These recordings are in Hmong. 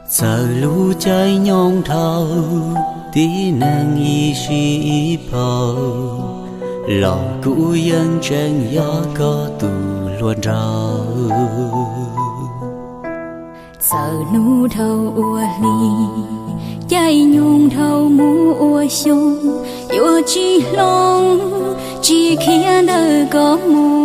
Txawm lub caij nyoog dhau, tib neeg ib sij ib phaum, los kuv yeej tseem yog koj tus hluas nraug. Txawm hnub dhau ua hli, caij nyoog dhau mus ua xyoo, yuav tsis hloov, tsis khiav ntawm koj mus.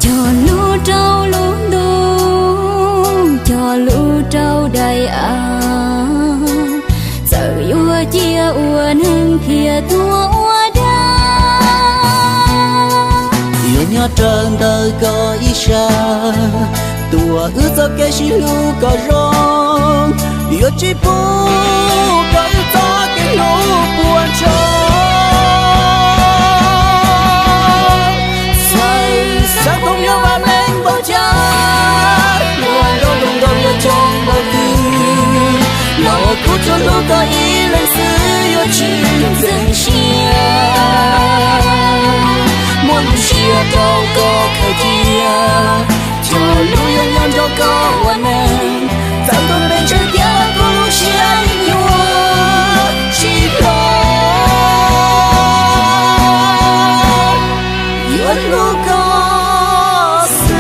Cog lub rau lub ntuj, cog lub rau daim av, txawm yuav cia ua neeg thiaj tuag ua dab. Yuav nyob raws ntawm koj ib sab, tuaj wb txoj kev sib hlub kom zoo, yuav tsis pub kom wb txoj kev hlub puas tsaug. Txawm xav koom nyob vam meej npaum cas, luag nraug luag nraug yuav coob npaum twg, los kuv tsuas hlub koj ib leeg xwb yuav tsis ntxeev siab. Muaj lub siab rau koj khaws cia, cog lub yuav nyob nrog koj ua neeg, txawm tuag pes tsawg thiab kuv lub siab yeej yuav tsis hlob, yuav hlub koj xwb.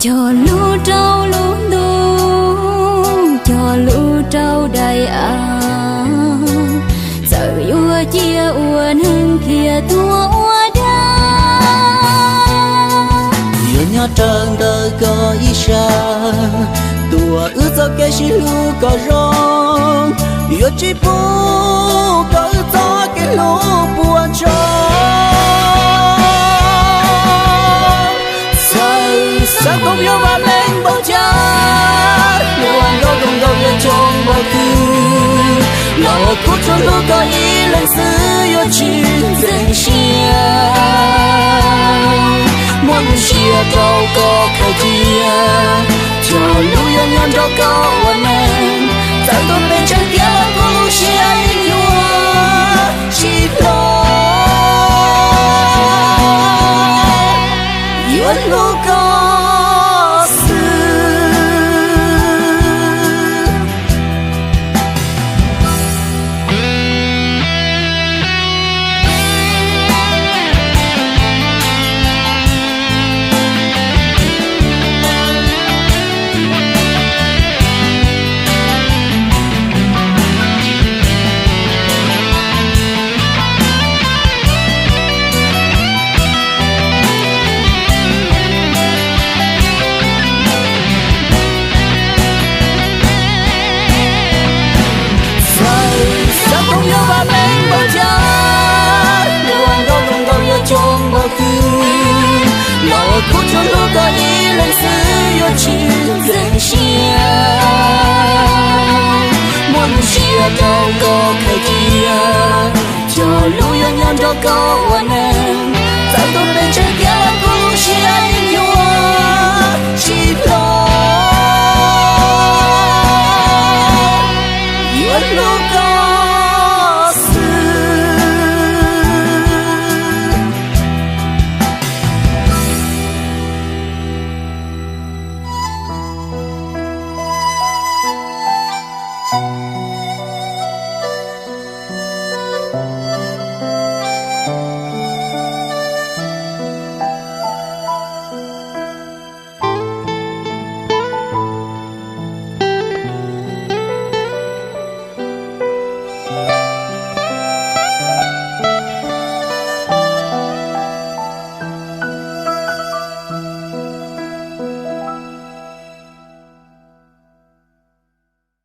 Cog lub rau lub ntuj, cog lub rau daim av, txawm yuav cia ua neeg thiaj tuag ua dab. Yuav nyob raws ntawm koj ib sab, tuaj wb txoj kev sib hlub kom zoo, yuav tsis pub kom wb txoj kev hlub puas tsaug. Txawm xav koom nyob vam meej npaum cas, luag nraug luag nraug yuav coob npaum twg, los kuv tsuas hlub koj ib leeg xwb yuav tsis ntxeev siab. Muaj lub siab rau koj khaws cia, cog lub yuav nyob nrog koj ua neeg, txawm tuag pes tsawg thiab kuv lub siab yeej yuav tsis hlob, yuav hlub koj xwb. Txawm xav koom nyob vam meej npaum cas, luag nraug luag nraug yuav coob npaum twg, los kuv tsuas hlub koj ib leeg xwb yuav tsis ntxeev siab. Muaj lub siab rau koj khaws cia, cog lub yuav nyob nrog koj ua neeg,